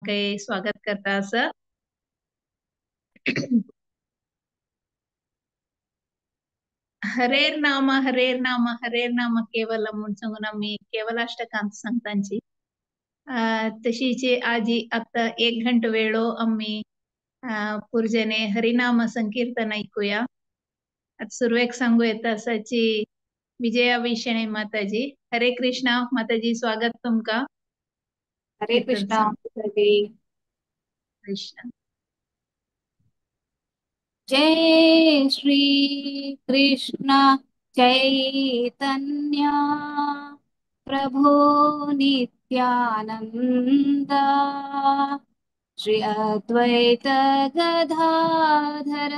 तुमकां स्वागत करता आसा. हरेर नाम हरेर नाम हरेर नाम केवलम म्हूण सांगून आमी केवलाष्टकांत सांगतांची. तशीच आजी आता एक घंटो वेळो आमी पुर्जने हरिनाम संकीर्तन ऐकूया. आता सुरवेक सांगू येता आसाची विजया विशणे माताजी. हरे कृष्णा माताजी, स्वागत तुमका. हरे कृष्णा माताजी. कृष्ण जय श्री कृष्ण चैतन्य प्रभु नित्यानंद श्री अद्वैत गदाधर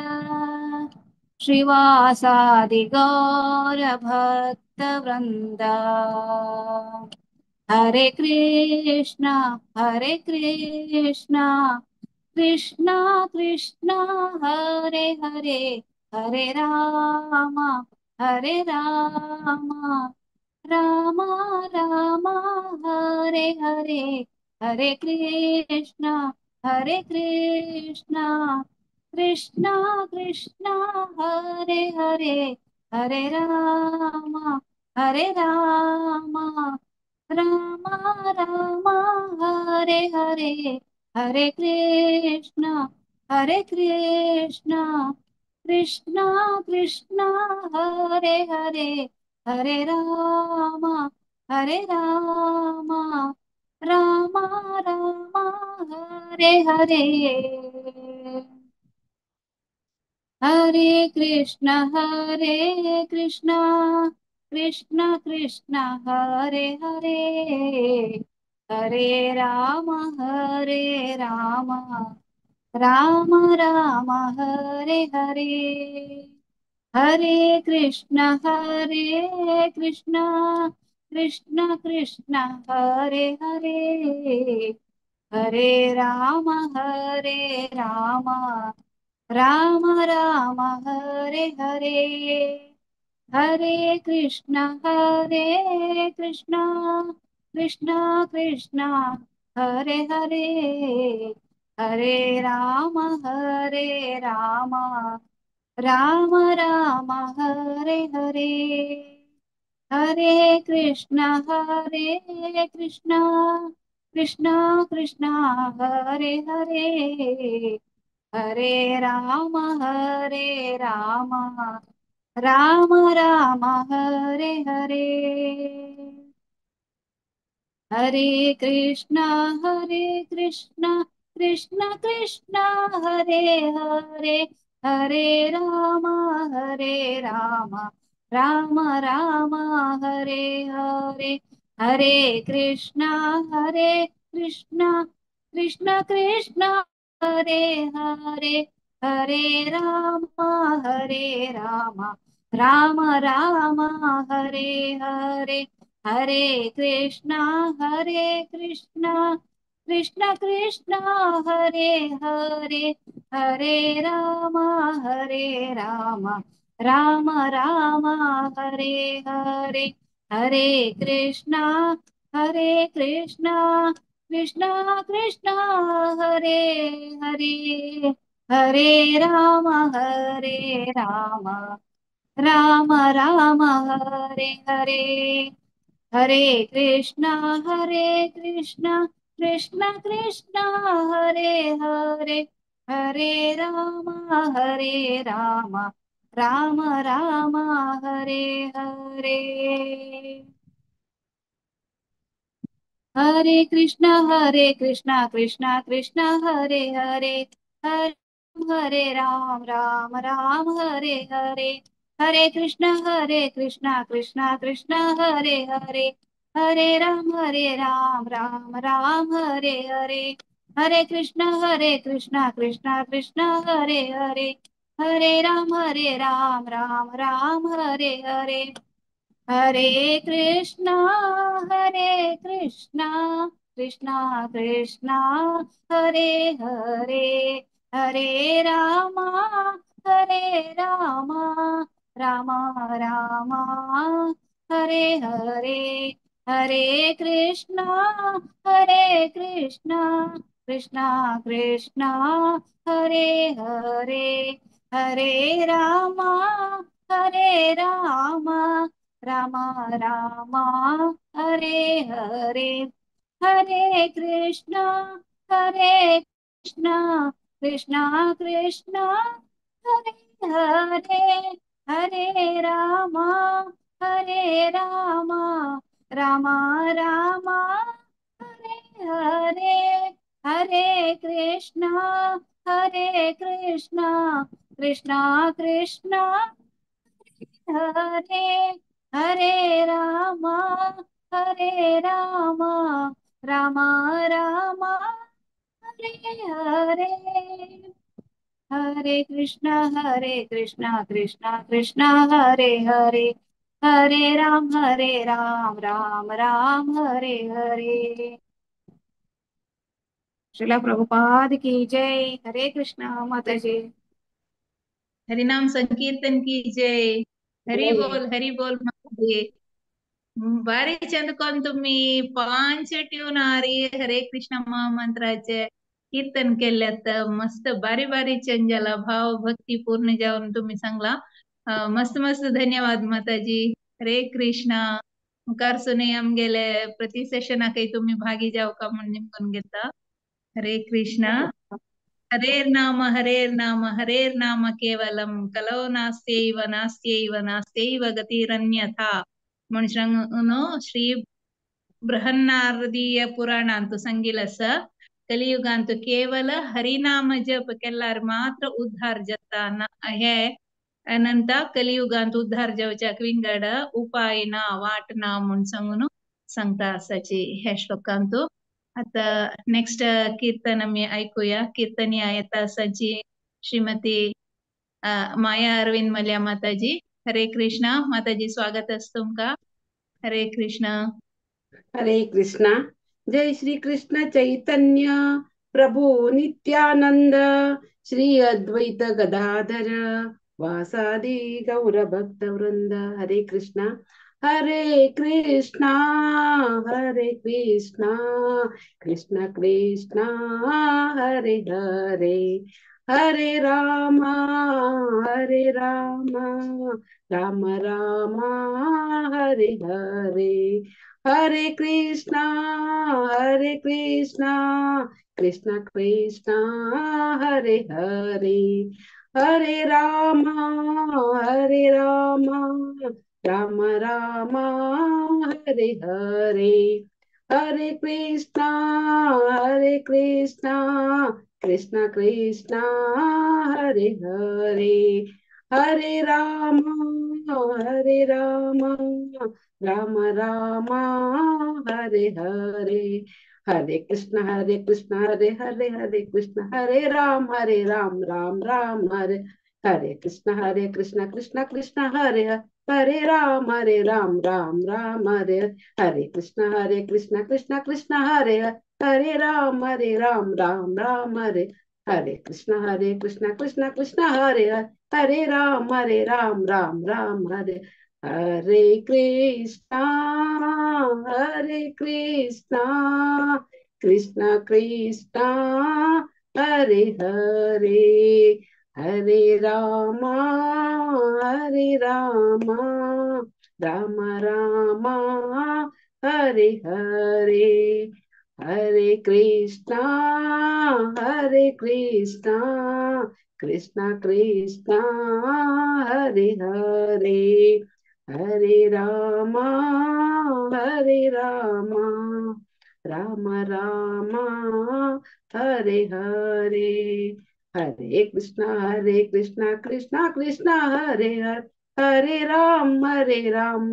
श्रीवासादि गौर भक्त वृंद. हरे कृष्णा हरे कृष्णा कृष्णा कृष्णा हरे हरे हरे राम हरे राम राम राम हरे हरे हरे कृष्णा हरे कृष्णा कृष्णा कृष्णा हरे हरे हरे राम हरे राम राम राम हरे हरे हरे कृष्णा हरे कृष्णा कृष्णा कृष्णा हरे हरे हरे राम हरे राम राम राम हरे हरे. हरे कृष्णा हरे कृष्णा कृष्णा कृष्णा हरे हरे हरे राम हरे राम राम राम हरे हरे. हरे कृष्णा हरे कृष्णा कृष्णा कृष्णा हरे हरे हरे राम हरे राम राम राम हरे हरे. हरे कृष्णा हरे कृष्णा कृष्णा कृष्णा हरे हरे हरे राम हरे राम राम राम हरे हरे. हरे कृष्णा हरे कृष्णा कृष्णा कृष्णा हरे हरे हरे राम हरे राम राम राम हरे हरे. हरे कृष्णा हरे कृष्णा कृष्णा कृष्णा हरे हरे हरे राम हरे राम राम राम हरे हरे. हरे कृष्णा हरे कृष्णा कृष्णा कृष्णा हरे हरे हरे राम हरे राम राम राम हरे हरे. हरे कृष्णा हरे कृष्णा कृष्णा कृष्णा हरे हरे हरे राम हरे राम राम राम हरे हरे. हरे कृष्णा हरे कृष्णा कृष्णा कृष्णा हरे हरे हरे राम हरे राम राम राम हरे हरे. हरे कृष्णा हरे कृष्णा कृष्णा कृष्णा हरे हरे हरे राम हरे राम राम राम हरे हरे. हरे कृष्णा हरे कृष्णा कृष्णा कृष्णा हरे हरे हरे हरे राम राम राम हरे हरे. हरे कृष्णा हरे कृष्णा कृष्णा कृष्णा हरे हरे हरे राम राम राम हरे हरे. हरे कृष्णा कृष्णा कृष्णा हरे हरे हरे राम राम राम हरे हरे. हरे कृष्णा कृष्णा कृष्णा हरे हरे हरे राम राम राम हरे हरे. हरे कृष्णा कृष्णा कृष्णा कृष्णा हरे हरे, हरे रामा हरे रामा रामा रामा हरे हरे, हरे कृष्णा हरे कृष्णा कृष्णा कृष्णा हरे हरे, हरे रामा हरे रामा रामा रामा हरे हरे, हरे कृष्णा हरे कृष्णा कृष्णा कृष्णा हरे, हरे रामा हरे रामा रामा रामा हरे हरे, हरे कृष्णा हरे कृष्णा कृष्णा कृष्णा हरे हरे, हरे राम राम राम हरे हरे। श्रीला प्रभुपाद की जय। हरे कृष्णा माता जी। हरिनाम संकीर्तन की जय। हरि बोल हरि बोल माताजी। भारी चंद कोन तुम्ही 5 ट्यून आरी हरे कृष्ण महामंत्राचे कीर्तन केल्यात। मस्त बारी बारी चंद जाला, भाव भक्ती पूर्ण जाऊन तुम्ही सांगला। मस्त मस्त धन्यवाद माताजी। हरे कृष्णा। मुखार सुने आमगेले प्रति सेशनाकय तुम्ही भागी जाव का म्हणून निमगून घेता। हरे कृष्णा। हरेर नाम हरेर नाम हरेर नाम केवलम कलौ नास्त्यैव नास्त्यैव नास्त्यैव गतिरन्यथा म्हण सांगून श्री बृहन्नारदीय पुराणांतु संगिलस कलियुगांतु केवल हरिनाम जप केल्यार मात्र उद्धार जाता हे अनंत कलियुगांत उद्धार जावच्याक विंगड उपाय ना वाट ना म्हण सांगून सांगता आसाची ह्या श्लोकांतु। आता नेक्स्ट कीर्तन आमी ऐकूया। कीर्तनिया येता आसाची श्रीमती माया अरविंद मल्या माताजी। हरे कृष्णा माताजी, स्वागत आसा तुमकां। हरे कृष्णा। हरे कृष्णा। जय श्री कृष्ण चैतन्य प्रभु नित्यानंद श्री अद्वैत गदाधर वासादि गौर भक्त वृंद। हरे कृष्णा हरे कृष्णा हरे कृष्णा कृष्ण कृष्णा हरे हरे, हरे रामा हरे रामा राम रामा हरे हरे, हरे कृष्णा कृष्ण कृष्णा हरे हरे, हरे रामा राम रामा हरे हरे, हरे कृष्णा कृष्ण कृष्णा हरे हरे, हरे रामा राम रामा हरे हरे, हरे कृष्ण हरे हरे हरे कृष्ण हरे राम राम राम हरे, हरे कृष्ण कृष्ण कृष्ण हरे हरे, राम राम राम हरे, हरे कृष्ण कृष्ण कृष्ण हरे हरे, राम राम राम हरे, हरे कृष्ण कृष्ण कृष्ण हरे हरे, राम राम राम हरे, हरे कृष्णा कृष्ण कृष्णा हरे हरे, हरे रामा राम रामा हरे हरे, हरे कृष्णा कृष्ण कृष्णा हरे हरे, हरे रामा राम रामा हरे हरे, हरे कृष्ण कृष्ण कृष्ण हरे हरे, हरे राम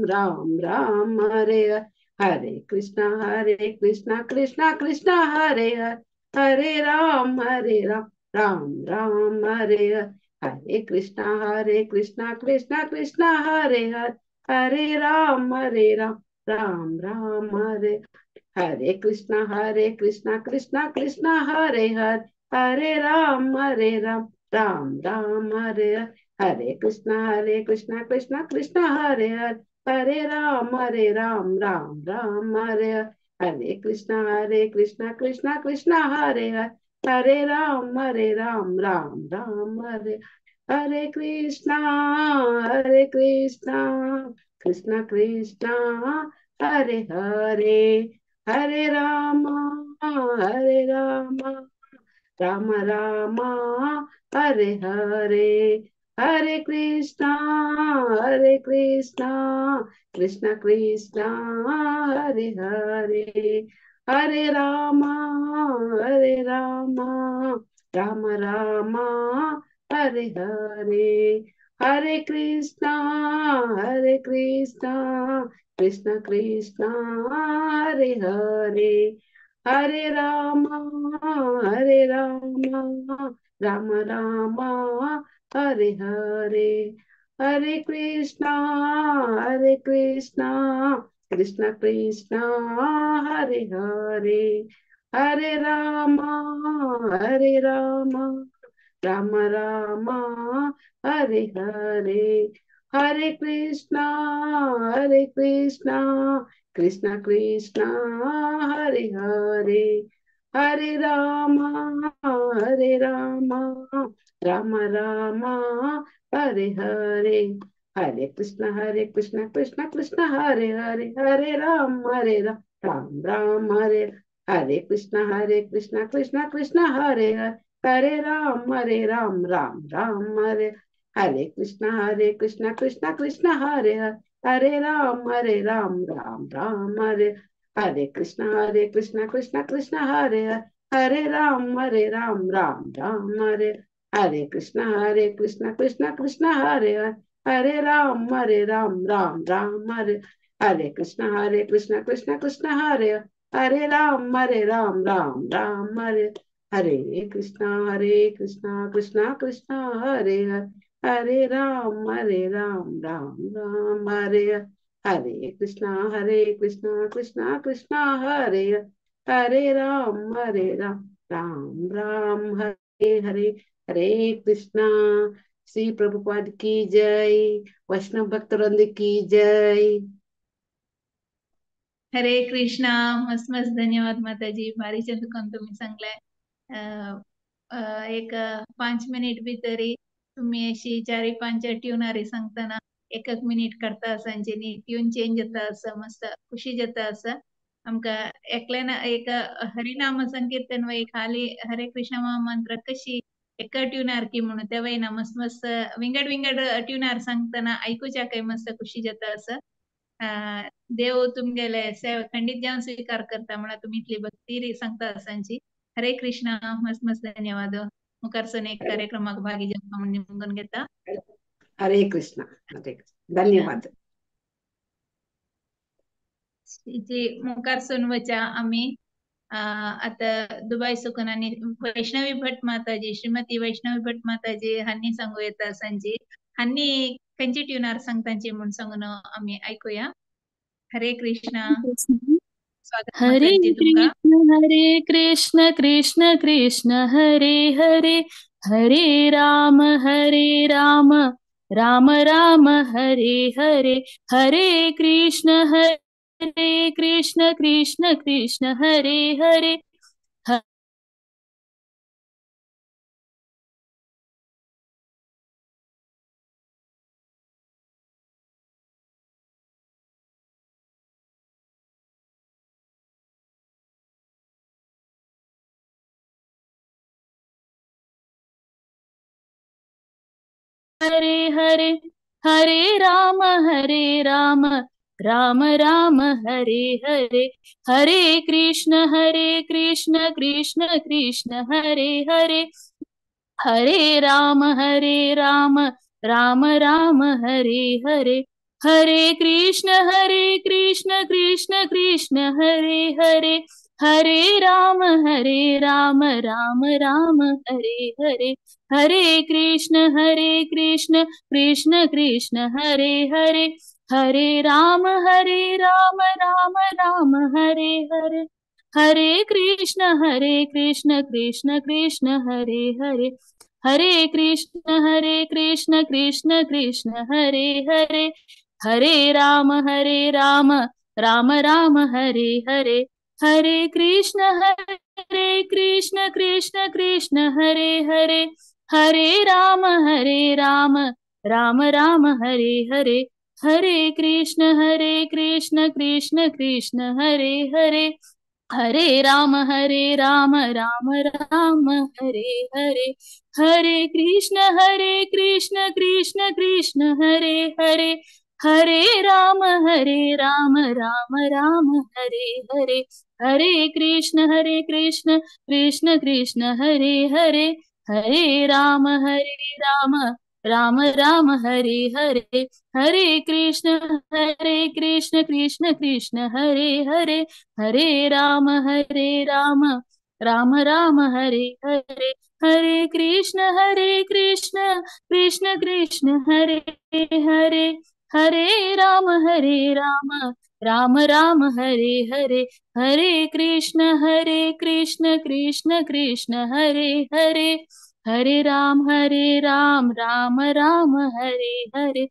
राम राम हरे हरे, हरे कृष्ण कृष्ण कृष्ण हरे हरे, हरे राम राम राम हरे हरे, हरे कृष्ण कृष्ण कृष्ण हरे हरे, हरे राम राम राम हरे, हरे कृष्ण कृष्ण कृष्ण हरे हरे, हरे राम राम राम हरे, हरे कृष्ण कृष्ण कृष्ण हरे हरे, हरे राम राम राम हरे, Hare Krishna Krishna Krishna Hare Hare, Hare Ram Ram Ram Hare Hare Krishna Krishna Krishna Hare Hare, Hare Rama Rama Rama Hare Hare, Hare Krishna Krishna Krishna Hare Hare, Hare Rama Rama Rama Hare Hare, Hare Krishna Krishna Krishna Hare Hare, Hare Rama Rama Rama Hare Hare, Hare Krishna Krishna Krishna Hare Hare, Hare Rama Rama Rama Hare Hare, Hare Krishna Krishna Krishna Hare Hare, Hare Rama Rama Rama Hare Hare, Hare Krishna Krishna Krishna Hare Hare, Hare Ram Ram Ram Hare, Hare Krishna Krishna Krishna Hare Hare, Hare Ram Ram Ram Hare, Hare Krishna Krishna Krishna Hare Hare, Hare Ram Ram Ram Hare, Hare Krishna Krishna Krishna Hare Hare, Hare Ram Ram Ram Hare, Hare Krishna Krishna Krishna Hare Hare, Hare Ram Ram Ram Hare, Hare Krishna Krishna Krishna Hare Hare, Hare Ram Ram Ram Hare, Hare Krishna Krishna Krishna Hare Hare, Hare Ram Ram Ram Hare, Hare Krishna Krishna Krishna Hare Hare, Hare Ram Ram Hare Hare, Hare Krishna. Shri Prabhupada की जय, वैष्णव भक्तवृंद की जय। हरे कृष्णा। मस्त मस्त धन्यवाद माताजी, भारी चंद तुम्ही सांगलाय। एक 5 minute भितरी तुम्ही अशी 4-5 ट्यूनारी सांगताना एक एक मिनिट करता आसा, ट्यून चेंज जाता आसा, मस्त खुशी जाता आसा आमकां। एकल्यान एक हरिनाम संकीर्तन वय खाली हरे कृष्ण मंत्र कशी एका ट्यूनार की म्हणून त्या वयना मस्त मस्त विंगड विंगड ट्यूनार सांगताना आयकुच्या मस्त खुशी जाता आसा। देव तुमगेले सेवा खंडित जावन स्वीकार करता म्हणा तुम्ही इतली भक्ती सांगता आसांची। हरे कृष्णा, मस्त मस्त धन्यवाद। मुखारसून एक कार्यक्रमाक भागी जावपाक म्हूण निमगून घेता। हरे कृष्णा, हरे कृष्णा, धन्यवाद। जी मुखारसून वचा आमी आता दुबय सुकून आनी वैष्णवी भट माताजी, श्रीमती वैष्णवी भट माताजी हांणी सांगू येता आसांची, हांणी खंयची ट्युनार सांगतांची म्हूण सांगून आमी आयकुया। हरे कृष्णा, हरे कृष्ण हरे कृष्ण कृष्ण कृष्ण हरे हरे, हरे राम राम राम हरे हरे, हरे कृष्ण कृष्ण कृष्ण हरे हरे, हरे हरे, हरे राम राम राम हरे हरे, हरे कृष्ण कृष्ण कृष्ण हरे हरे, हरे राम राम राम हरे हरे, हरे कृष्ण कृष्ण कृष्ण हरे हरे, हरे राम राम राम हरे हरे, हरे कृष्ण कृष्ण कृष्ण हरे हरे, हरे राम राम राम हरे हरे, हरे कृष्ण कृष्ण कृष्ण हरे हरे, हरे कृष्ण कृष्ण कृष्ण हरे हरे, हरे राम राम राम हरे हरे, हरे कृष्ण कृष्ण कृष्ण हरे हरे, हरे राम राम राम हरे हरे, हरे कृष्ण कृष्ण कृष्ण हरे हरे, हरे राम राम राम हरे हरे, हरे कृष्ण कृष्ण कृष्ण हरे हरे, हरे राम राम राम हरे हरे, हरे कृष्ण कृष्ण कृष्ण हरे हरे, हरे राम राम राम हरे हरे, हरे कृष्ण कृष्ण कृष्ण हरे हरे, हरे राम राम राम हरे हरे, हरे कृष्ण कृष्ण कृष्ण हरे हरे, हरे राम राम राम हरे हरे, हरे कृष्ण कृष्ण कृष्ण हरे हरे, हरे राम राम राम हरे हरे, हरे कृष्ण कृष्ण कृष्ण हरे हरे, हरे राम राम राम हरे हरे,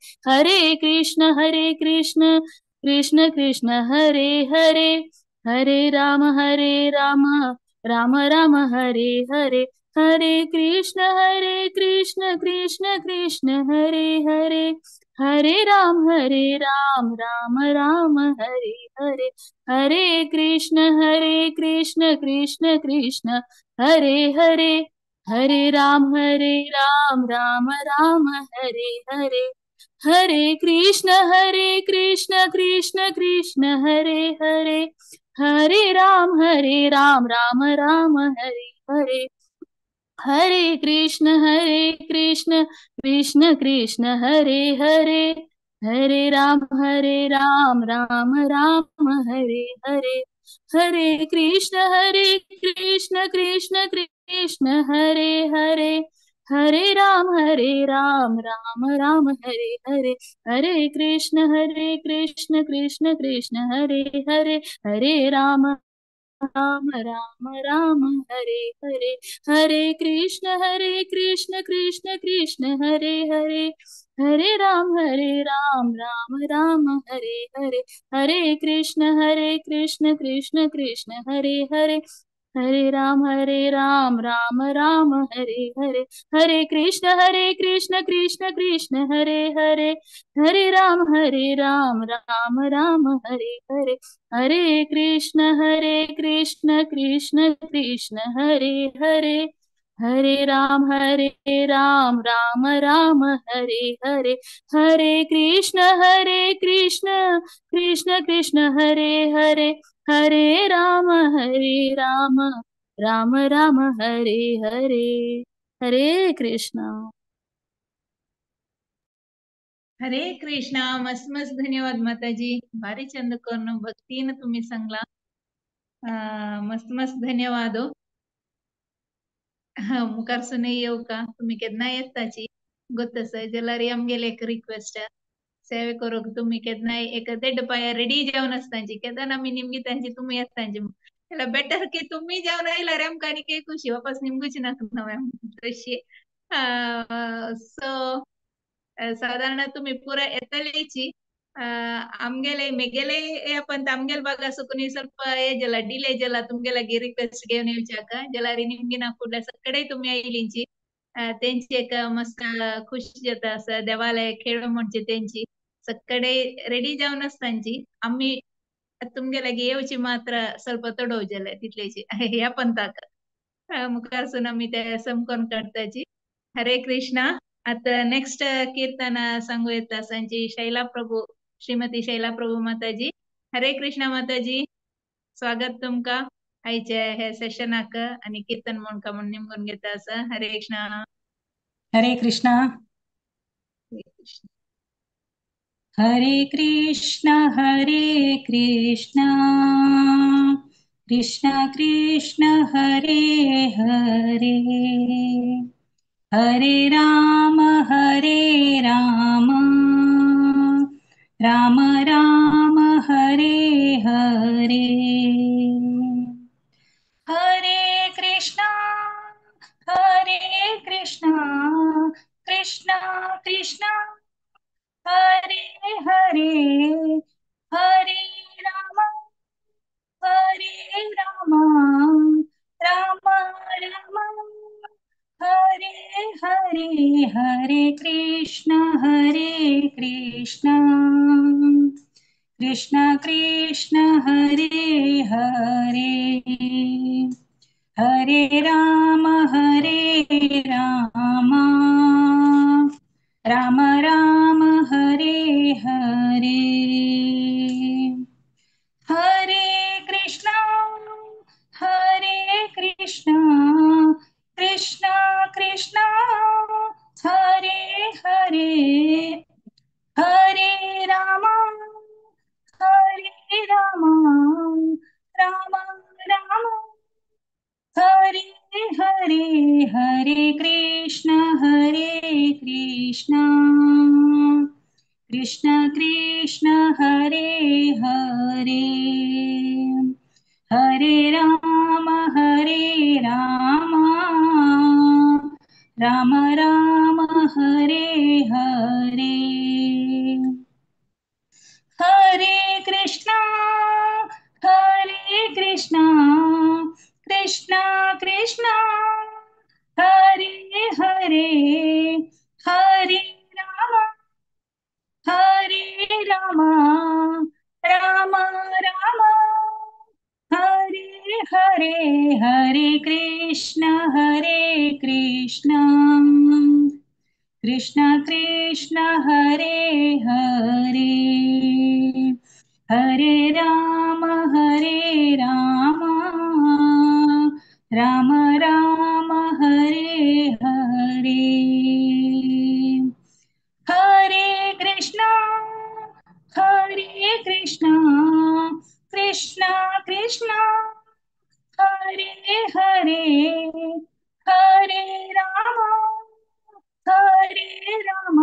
हरे कृष्ण कृष्ण कृष्ण हरे हरे, हरे राम राम राम हरे हरे, हरे कृष्ण कृष्ण कृष्ण हरे हरे, हरे राम राम राम हरे हरे, हरे कृष्ण कृष्ण कृष्ण हरे हरे, हरे राम राम राम हरे हरे, हरे कृष्ण कृष्ण कृष्ण हरे हरे, हरे राम राम राम हरे हरे, हरे कृष्ण कृष्ण कृष्ण हरे हरे, हरे राम राम राम हरे हरे, हरे कृष्ण कृष्ण कृष्ण हरे हरे, हरे राम राम राम राम हरे हरे, हरे कृष्ण कृष्ण कृष्ण हरे हरे, हरे राम राम राम हरे हरे, हरे कृष्ण कृष्ण कृष्ण हरे हरे, हरे राम राम राम हरे हरे, हरे कृष्ण कृष्ण कृष्ण हरे हरे, हरे राम राम राम हरे हरे, हरे कृष्ण कृष्ण कृष्ण हरे हरे, हरे राम राम राम हरे हरे, हरे कृष्ण कृष्ण कृष्ण हरे हरे, हरे राम राम राम हरे हरे, हरे कृष्णा। हरे कृष्णा। मस्त मस्त धन्यवाद माताजी, भारी चंद करून भक्तीन तुम्ही सांगला, मस्त मस्त धन्यवाद हो। मुखारसून येऊ का तुम्ही केन्ना येताची गोत जाल्यार आमगेले एक रिक्वेस्ट सेवे करूंक तुम्ही केन्नाय एक देड पाया रेडी जावन आसतांची, केन्ना आमी निमगी तांची तुमी येतांची, जाल्यार बेटर की तुमी जावन आयल्यार आमकां आनी एक खुशी वापस निमगूच नाका मॅम तशी। सो साधारण तुम्ही पुरा येतलेची, आमगेले मेगेले पण आमगेले भागा सुकून ಸ್ವಲ್ಪ हे जाला डिले जाला तुमगेलागी रिक्वेस्ट घेवन येवच्याक, जाल्यार निमगी ना फुडल्या सगळे तुमी आयलींची तेंची एक मस्त खुश जाता असं देवालय खेळ म्हणजे तेंची सगळे रेडी जावन आसतांची, आमी तुमगेलागी येवची मात्र ಸ್ವಲ್ಪ तडव जाले तितलेची ह्या पंथाक मुखारसून आमी ते समकोन काडताची। हरे कृष्णा। आता नेक्स्ट कीर्तन सांगू येता सांची शैला प्रभू, श्रीमती शैला प्रभू माताजी। हरे कृष्णा माताजी, स्वागत तुमका आयचे हे सेशनाक आणि कीर्तन म्हणका म्हण निमगून घेता आसा। हरे कृष्णा। हरे कृष्णा। हरे कृष्णा हरे कृष्णा कृष्णा कृष्ण हरे हरे, हरे राम राम राम हरे हरे, हरे कृष्णा कृष्णा कृष्णा हरे हरे, हरे राम हरे राम राम राम हरे हरे। हरे कृष्ण हरे कृष्ण कृष्ण कृष्ण हरे हरे। हरे राम हरे राम राम राम हरे हरे। हरे कृष्ण हरे कृष्ण कृष्ण कृष्ण हरे हरे। हरे राम हरे राम राम राम हरे हरे। हरे कृष्ण हरे कृष्ण कृष्ण कृष्ण हरे हरे। हरे राम हरे राम राम राम हरे हरे। हरे कृष्ण हरे कृष्ण कृष्ण कृष्ण हरे हरे। हरे राम हरे राम राम राम हरे हरे। हरे कृष्ण हरे कृष्ण कृष्ण कृष्ण हरे हरे। हरे राम हरे राम राम राम हरे हरे। हरे कृष्ण हरे कृष्ण कृष्ण कृष्ण हरे हरे। हरे राम हरे राम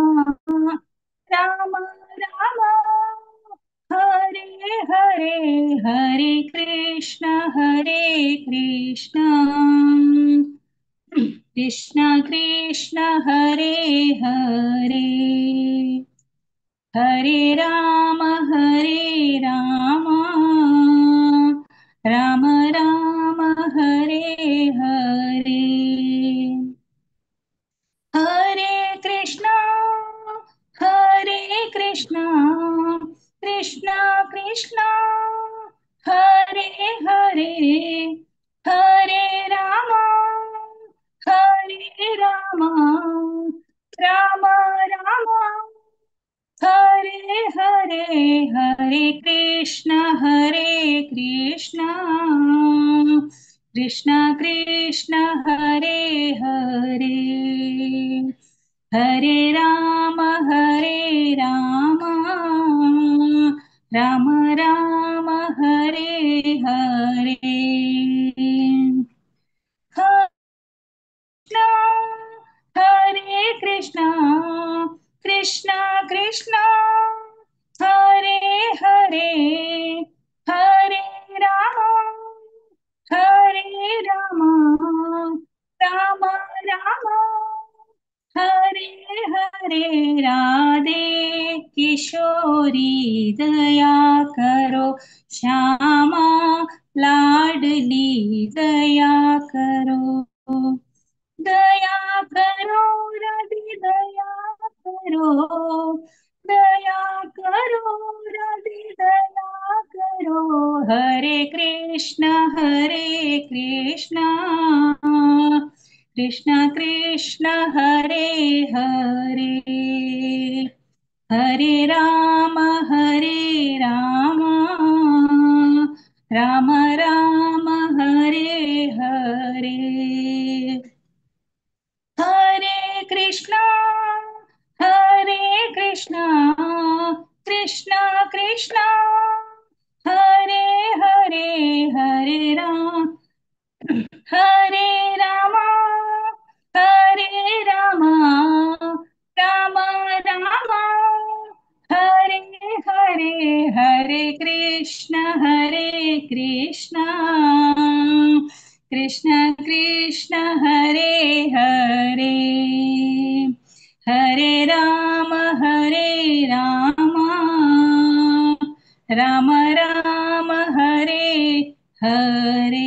राम राम हरे हरे। हरे कृष्ण हरे कृष्ण कृष्ण कृष्ण हरे हरे। हरे राम हरे राम राम राम हरे हरे। हरे कृष्ण हरे कृष्ण कृष्ण कृष्ण हरे हरे। हरे राम हरे राम राम राम हरे हरे। हरे कृष्ण हरे कृष्ण कृष्ण कृष्ण हरे हरे। हरे राम हरे राम राम राम हरे हरे। कृष्ण हरे कृष्ण कृष्ण कृष्ण हरे हरे। हरे राम हरे राम राम राम हरे हरे। राधे किशोरी दया करो, श्यामा लाडली दया करो। दया करो राधे दया करो, दया करो राधे दया करो। हरे कृष्ण हरे कृष्ण कृष्ण कृष्ण हरे हरे। हरे राम हरे राम राम राम हरे हरे। हरे कृष्ण हरे कृष्ण कृष्ण कृष्ण हरे हरे। हरे राम हरे राम हरे राम राम राम हरे हरे। हरे कृष्ण हरे कृष्ण कृष्ण कृष्ण हरे हरे। हरे राम हरे राम राम राम हरे हरे।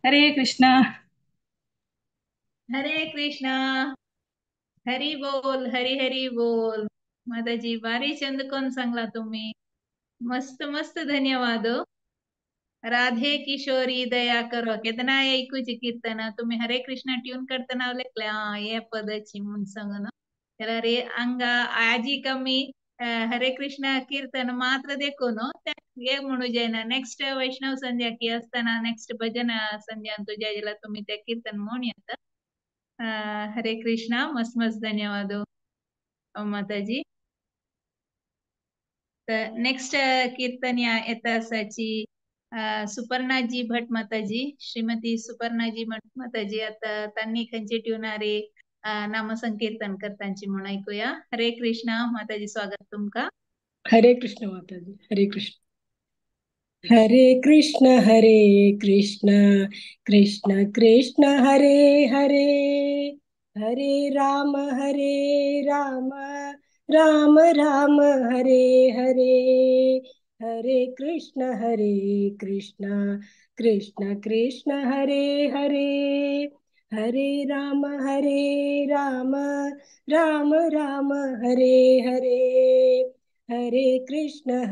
हरे कृष्णा। हरे कृष्णा। हरी बोल, हरी हरी बोल। माताजी बारी चंद कोण सांगला तुम्ही, मस्त मस्त धन्यवाद। राधे किशोरी दया करो केतना ऐकूची कीर्तन तुम्ही हरे कृष्णा ट्यून करतना लेखले हे पदाची म्हणून सांगून त्याला रे अंगा आजी कमी हरे कृष्णा कीर्तन मात्र देखून हे म्हणू जायना। नेक्स्ट वैष्णव संध्या की असताना नेक्स्ट भजन संध्या तुझ्या जिला तुम्ही त्या कीर्तन म्हणून येतात। हरे कृष्णा, मस्त मस्त धन्यवाद माताजी। तर नेक्स्ट कीर्तन या येत असाची सुपर्णाजी भट माताजी, श्रीमती सुपर्णाजी भट माताजी आता त्यांनी खंचे ट्युनारे नामसंकीर्तन करतांची म्हणून ऐकूया। हरे कृष्णा माताजी, स्वागत तुमका। हरे कृष्ण माताजी, हरे कृष्ण। हरे कृष्ण हरे कृष्ण कृष्ण कृष्ण हरे हरे, हरे राम राम राम हरे हरे, हरे कृष्ण कृष्ण कृष्ण हरे हरे, हरे राम राम राम हरे हरे, हरे कृष्ण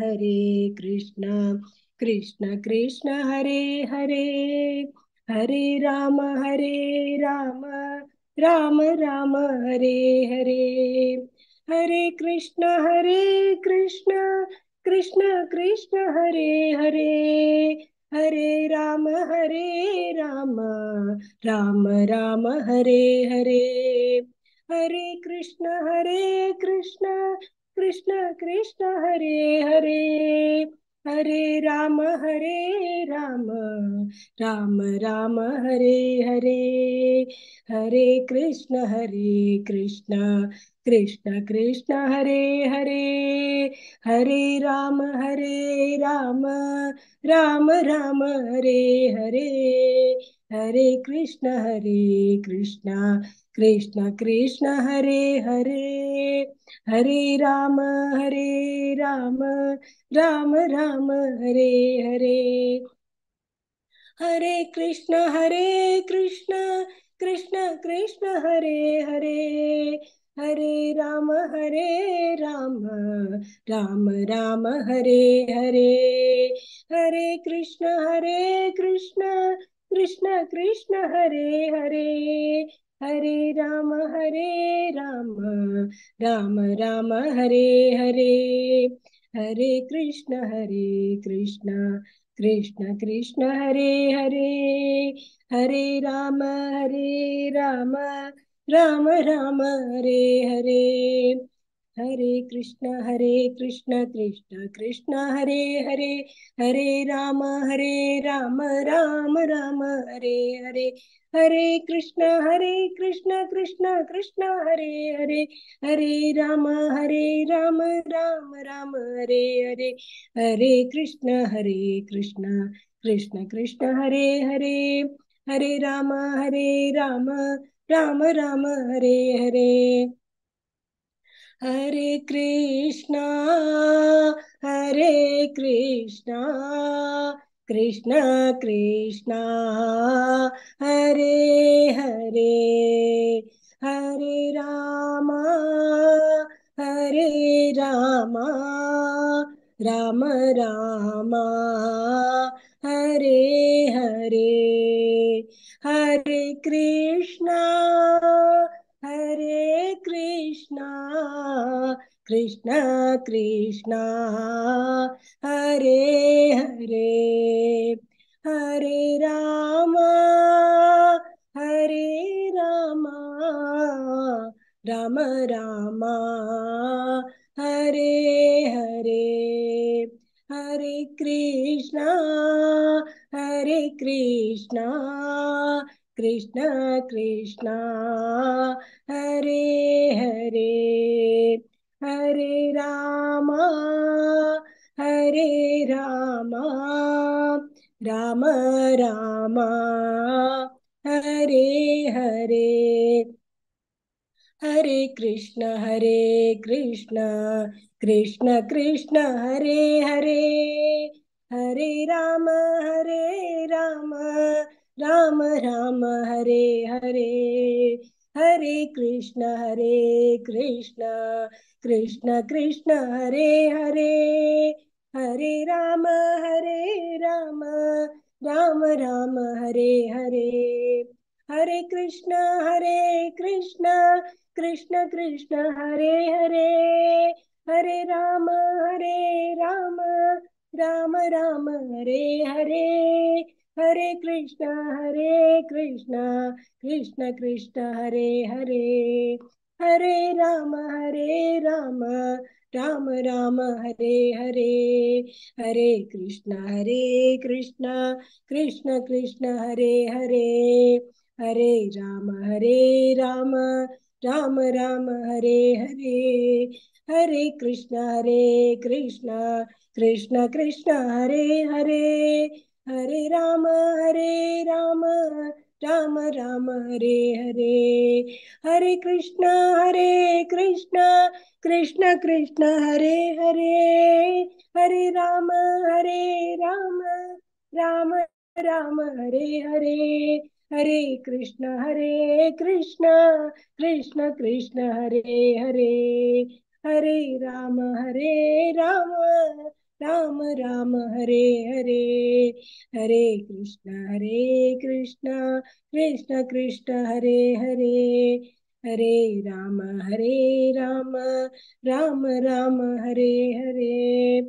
कृष्ण कृष्ण हरे हरे, हरे राम राम राम हरे हरे, हरे कृष्ण कृष्ण कृष्ण हरे हरे, हरे राम राम राम हरे हरे, हरे कृष्ण कृष्ण कृष्ण हरे हरे, हरे राम राम राम हरे हरे, हरे कृष्ण कृष्ण कृष्ण हरे हरे, हरे राम राम राम हरे हरे, हरे कृष्ण कृष्ण कृष्ण हरे हरे, हरे राम राम राम हरे हरे, हरे कृष्ण कृष्ण कृष्ण हरे हरे, हरे राम राम राम हरे हरे, हरे कृष्ण कृष्ण कृष्ण हरे हरे, हरे राम राम राम हरे हरे, हरे कृष्ण कृष्ण कृष्ण हरे हरे, हरे राम राम राम हरे हरे, हरे कृष्ण कृष्ण कृष्ण हरे हरे, हरे राम राम राम हरे हरे, हरे कृष्ण कृष्ण कृष्ण हरे हरे, हरे राम राम राम हरे हरे, हरे कृष्ण कृष्ण कृष्ण हरे हरे, हरे राम राम राम हरे हरे, हरे कृष्णा कृष्ण कृष्णा हरे हरे, हरे राम राम राम हरे हरे, हरे कृष्णा कृष्ण कृष्ण हरे हरे, हरे राम राम राम हरे हरे, हरे कृष्णा कृष्ण कृष्ण हरे हरे, हरे राम राम राम हरे हरे, हरे कृष्ण कृष्ण कृष्ण हरे हरे, हरे राम हरे राम राम राम हरे हरे। हरे कृष्ण कृष्ण कृष्ण हरे हरे। हरे राम राम राम हरे हरे। हरे कृष्ण कृष्ण कृष्ण हरे हरे। हरे राम राम राम हरे हरे। हरे कृष्ण कृष्ण कृष्ण हरे हरे। हरे राम राम राम हरे हरे। हरे कृष्ण कृष्ण कृष्ण हरे हरे। हरे राम राम राम हरे हरे। हरे कृष्ण कृष्ण कृष्ण हरे हरे। हरे राम राम राम हरे हरे। हरे कृष्ण कृष्ण कृष्ण हरे हरे। हरे राम राम राम हरे हरे। हरे कृष्ण कृष्ण कृष्ण हरे हरे। हरे राम राम राम हरे हरे। हरे कृष्ण कृष्ण कृष्ण हरे हरे। हरे राम राम राम हरे हरे।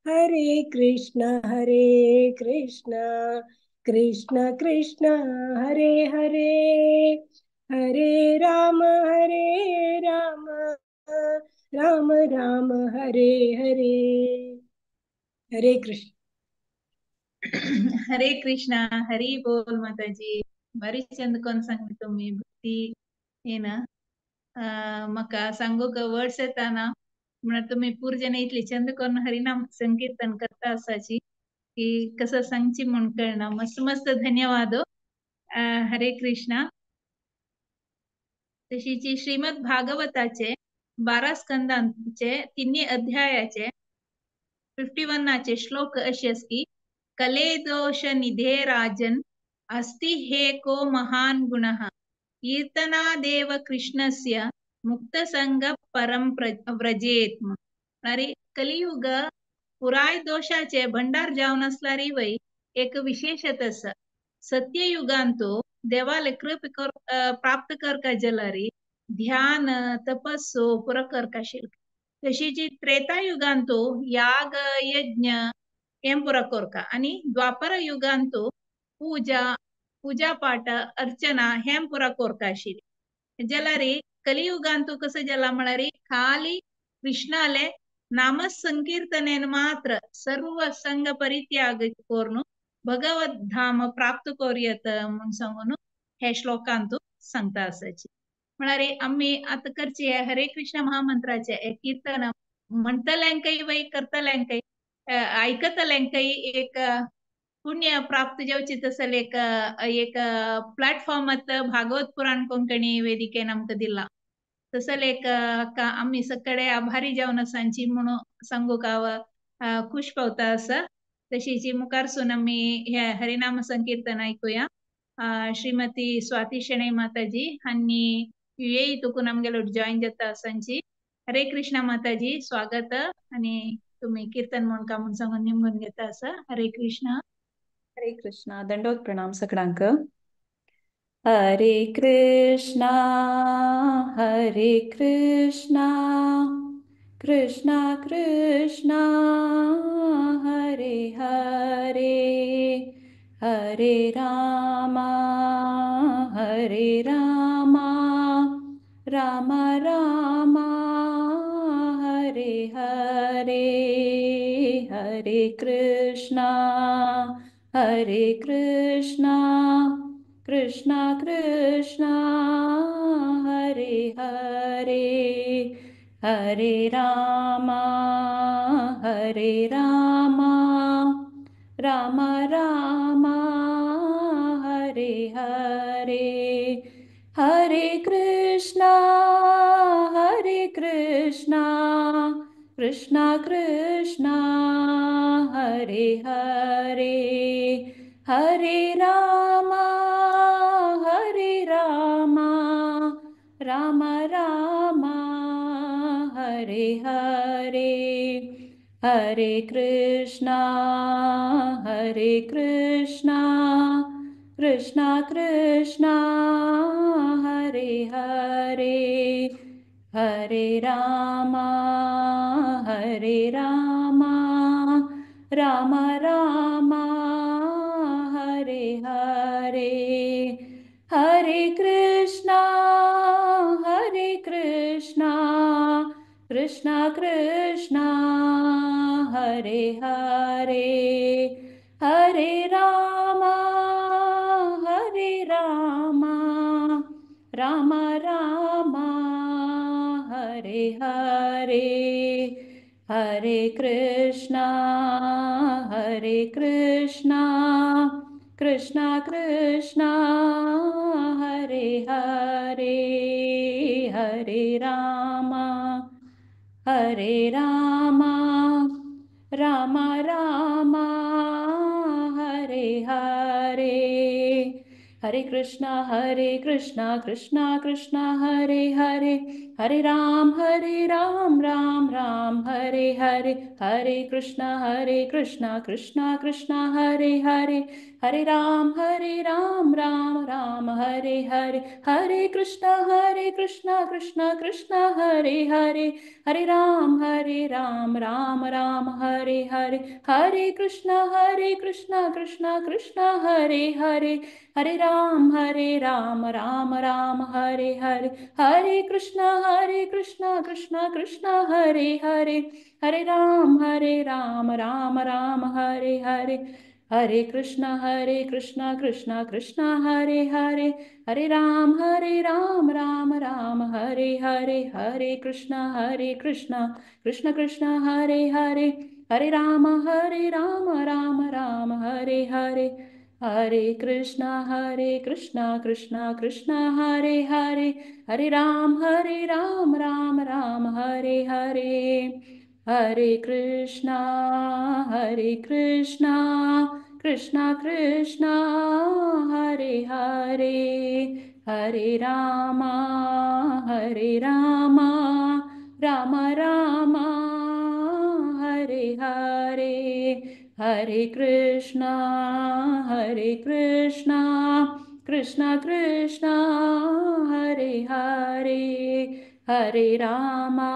हरे कृष्ण कृष्ण कृष्ण हरे हरे। हरे राम राम राम हरे हरे। हरे कृष्ण। हरे कृष्णा हरी बोल माताजी। भारी चंद कोण सांगली तुम्ही भक्ती हे ना म्हाका सांगूक वर्ड्स येता ना म्हणल्यार तुमी पुरजन इतली चंद करून हरिनाम संकीर्तन करता आसाची की कसं सांगची म्हूण कळना। मस्त मस्त धन्यवाद। हरे कृष्णा। तशीची श्रीमद भागवताचे 12 स्कंदांचे 3 अध्यायाचे 51 श्लोक अशे आस की कले दोष निधे राजन अस्ति हे को महान गुणः कीर्तनादेव कृष्णस्य मुक्तसंग परम व्रजेत। म्हळ्यार कलियुग पुराय दोषाचे भंडार जावन आसल्यार वय एक विशेषत आसा। सत्ययुगांतो देवाले कृप प्राप्त करका जाल्यार ध्यान तपस्सो पुरो करका आशिल्लें। तशीच त्रेतायुगांतो याग यज्ञ हें पुरो करका आनी द्वापर युगांतो पूजा पूजा पाठ अर्चना हें पुरो करका आशिल्लें। जाल्यार कलियुगांतो कसं जाला म्हळ्यार खाली कृष्णाले नामसंकीर्तनेन मात्र सर्व संग परित्याग करून भगवत धाम प्राप्त करूयत म्हूण सांगून हे श्लोकांतू सांगता आसाची। म्हळ्यार आमी आतां करची हरे कृष्ण महामंत्राचे कीर्तन म्हणटल्यांकय वय करतल्यांकय आयकतल्यांकय एक पुण्य प्राप्त जावची तसले एक एक प्लॅटफॉर्म आतां भागवत पुराण कोंकणी वेदिकेन आमकां दिला तसले एक आमी सगळे आभारी जावन आसांची म्हणून सांगूंक हांव खूश पावता आसा। तशीच मुखारसून आमी हे हरिनाम संकीर्तन आयकुया। श्रीमती स्वाती शेणै माताजी हांणी युएई तुकून आमगेलो जॉईन जाता आसांची। हरे कृष्णा माताजी स्वागत आनी तुमी कीर्तन म्हणका म्हूण सांगून निमगून घेता आसा। हरे कृष्णा। हरे कृष्णा। दंडवत प्रणाम सगळ्यांक। हरे कृष्णा कृष्णा कृष्णा हरे हरे। हरे राम राम राम हरे हरे। हरे कृष्णा कृष्णा कृष्णा हरे हरे। हरे राम राम राम हरे हरे। हरे Krishna Krishna Krishna Hare Hare, Hare Rama Hare Rama, Rama Rama Hare Hare, Hare Krishna Hare Krishna, Krishna Krishna Hare Hare, Hare Rama Hare Rama, Rama Rama Hare Hare, Hare Krishna Hare Krishna, Krishna Krishna Hare Hare, Hare Rama Hare Rama, Rama Rama Hare Hare, Hare Krishna Hare Krishna, Krishna Krishna Hare Hare, Hare Rama Hare Rama, Rama Rama Hare Hare, Hare Krishna Hare Krishna, Krishna Krishna Hare Hare, Hare Ram Ram Ram Hare Hare, Hare Krishna Krishna Krishna Hare Hare, Hare Ram Ram Ram Hare Hare, Hare Krishna Krishna Krishna Hare Hare, Hare Ram Ram Ram Hare Hare, Hare Krishna Krishna Krishna Hare Hare, Hare Ram Ram Ram Hare Hare, Hare Krishna Krishna Krishna Hare Hare, Hare Ram Ram Ram Hare Hare, Hare Krishna Krishna Krishna Hare Hare, Hare Ram Ram Ram Hare Hare, Hare Krishna Krishna Krishna Hare Hare, Hare Ram Ram Ram Hare Hare, Hare Krishna Krishna Krishna Hare Hare, Hare Ram Ram Ram Hare Hare, Hare Krishna Krishna Krishna Hare Hare, Hare Rama Rama Rama Hare Hare, Hare Krishna Krishna Krishna Hare Hare, Hare Rama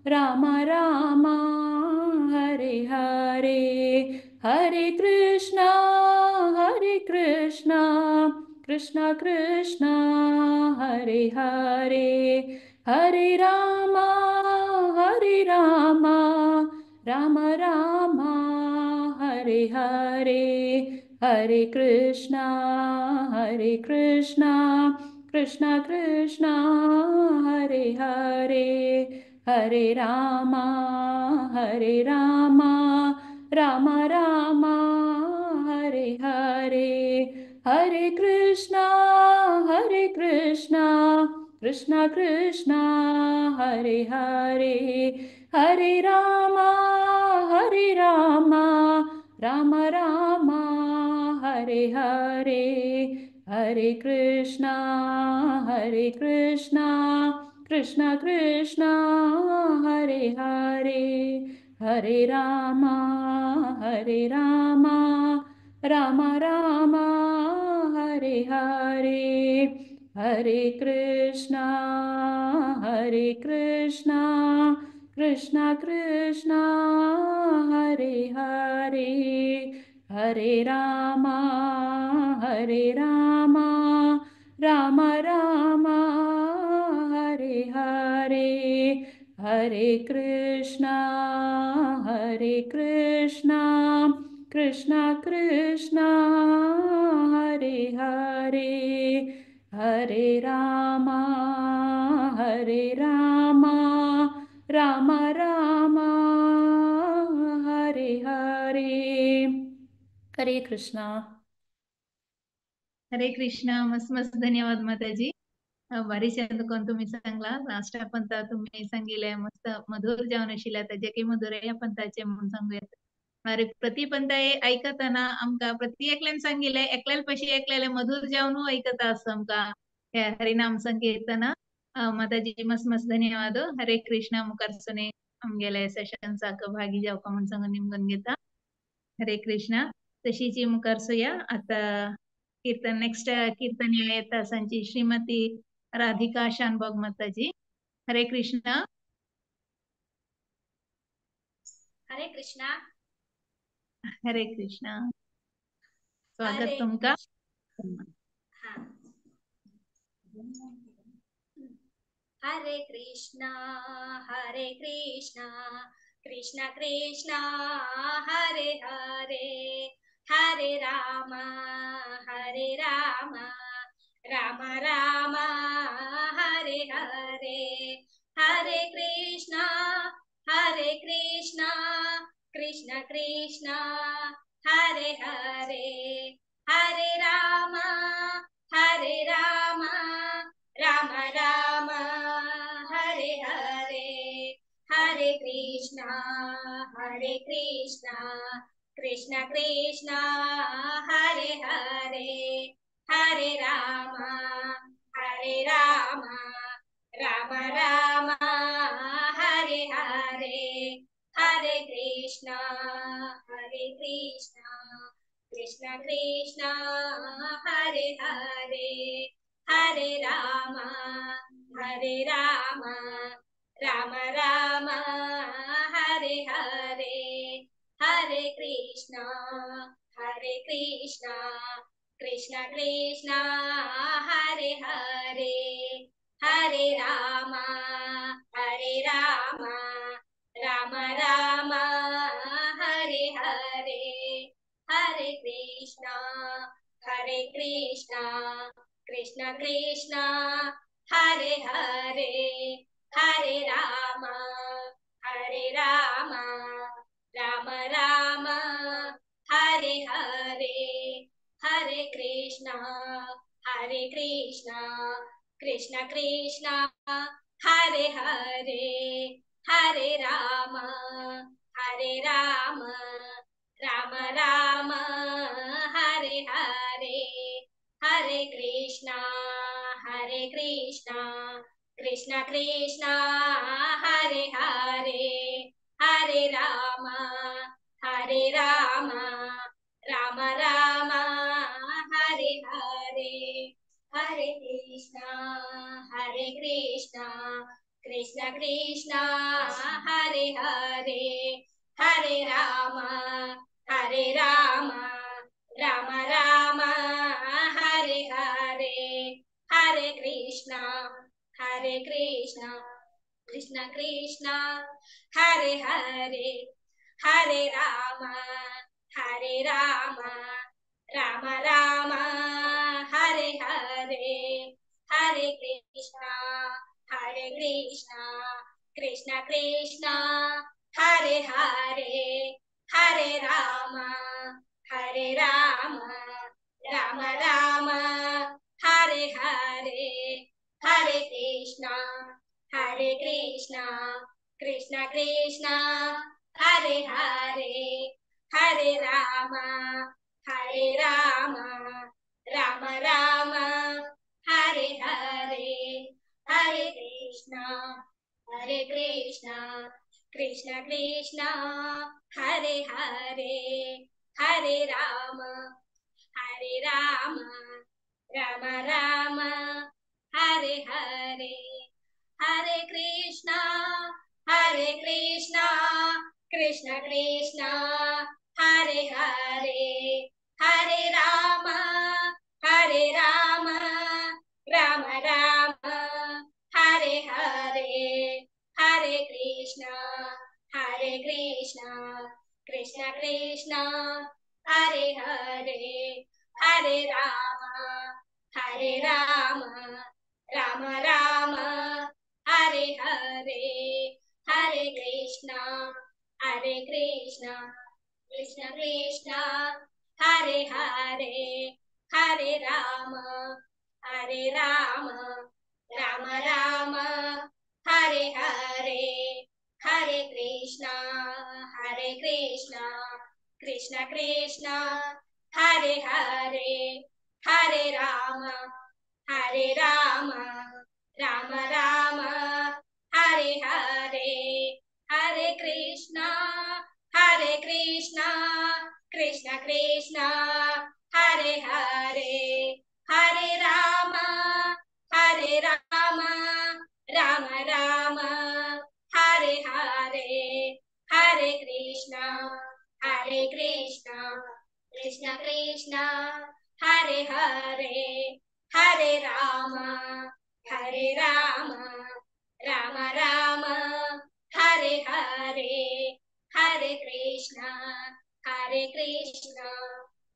Rama Rama Hare Hare, Hare Krishna Krishna Krishna Hare Hare, Hare Rama Rama Rama Hare Hare, Hare Krishna Krishna Krishna Hare Hare, Hare Rama Rama Rama Hare Hare, Hare Krishna Krishna Krishna Hare Hare, Hare Rama Rama Rama Hare Hare, Hare Krishna Krishna Krishna Hare Hare, Hare Rama Rama Rama Hare Hare, Hare Krishna Krishna Krishna Hare Hare, Hare Rama Rama Rama Hare Hare, Hare Krishna Krishna Krishna Hare Hare, Hare Rama Rama Rama Hare Hare. Hare Krishna. Hare Krishna. मस्त मस्त धन्यवाद माताजी. बारीक कोण तुम्ही सांगला last पंथा तुम्ही सांगिले मस्त मधुर जावन आशिल्ले ताजे मधुर ह्या पंथाचे म्हणून सांगू येता. अरे प्रति पंथा आयकतना आमकां प्रति एकल्यान सांगिले एकल्याल पशी एकल्याले मधुर जावन आयकता आसा आमकां हे हरिनाम संकीर्तन. माताजी मस्त मस्त धन्यवाद. हरे कृष्णा. मुखारसून आमगेले सेशन्साक भागी जावका म्हूण सांगून निमगून घेता. हरे कृष्णा. तशीच मुखारसुया आता कीर्तन नेक्स्ट कीर्तन येता आसांची श्रीमती राधिका शानभाग माताजी. हरे कृष्णा. हरे कृष्णा. हरे कृष्णा. स्वागत तुमका. हरे कृष्णा हरे Krishna Krishna Krishna Hare Hare Hare Ram Ram Ram Hare Hare Hare Krishna Krishna Krishna Hare Hare Hare Ram Ram Ram Hare Hare Hare Krishna Krishna Krishna Hare Hare Hare Ram Ram Ram Hare Hare Hare Krishna Krishna Krishna Hare Hare Hare Ram Ram Ram Hare Hare Hare Krishna Krishna Krishna Hare Hare Hare Ram Ram Ram Hare Hare Hare Krishna Krishna Krishna Hare Hare Hare Ram Ram Ram Hare Hare Hare Krishna Krishna Krishna Hare Hare Hare Ram Ram Ram Hare Hare Hare Krishna Krishna Krishna Hare Hare Hare Ram Ram Ram Hare Hare Hare Krishna Krishna Krishna Hare Hare Hare Ram Ram Ram Hare Hare Hare Krishna Krishna Krishna Hare Hare Hare Ram Ram Ram Hare Hare Hare Krishna Krishna Krishna Hare Hare Hare Ram Ram Ram Hare Hare Hare Krishna Krishna Krishna Hare Hare Hare Ram Ram Ram Hare Hare Hare Krishna Krishna Krishna Hare Hare Hare Ram Ram Ram Hare Hare Hare Krishna Krishna Krishna Hare Hare Hare Ram Ram Ram Hare Hare Hare Krishna Krishna Krishna Hare Hare Hare Ram Ram Ram Hare Hare Hare Krishna Krishna Krishna Hare Hare Hare Ram Rama Rama Hare Hare Hare Krishna Hare Krishna Krishna Krishna Hare Hare Hare Rama Hare Rama Rama Rama Hare Hare Hare Krishna Hare Krishna Krishna Krishna Hare Hare Hare Rama Hare Rama Rama Rama Hare Hare Hare Krishna Hare Krishna Krishna Krishna Hare Hare Hare Rama Hare Rama Rama Rama Hare Hare Hare Krishna Hare Krishna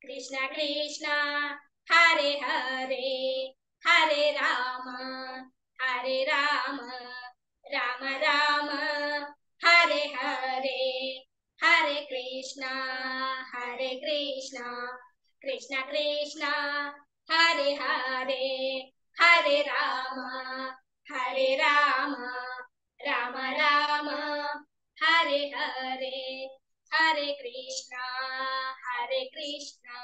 Krishna Krishna Hare Hare Hare Rama Hare Rama Rama Rama Hare Hare Hare Krishna Hare Krishna Krishna Krishna Hare Hare Hare Rama Hare Rama Rama Rama Hare Hare Hare Krishna Hare Krishna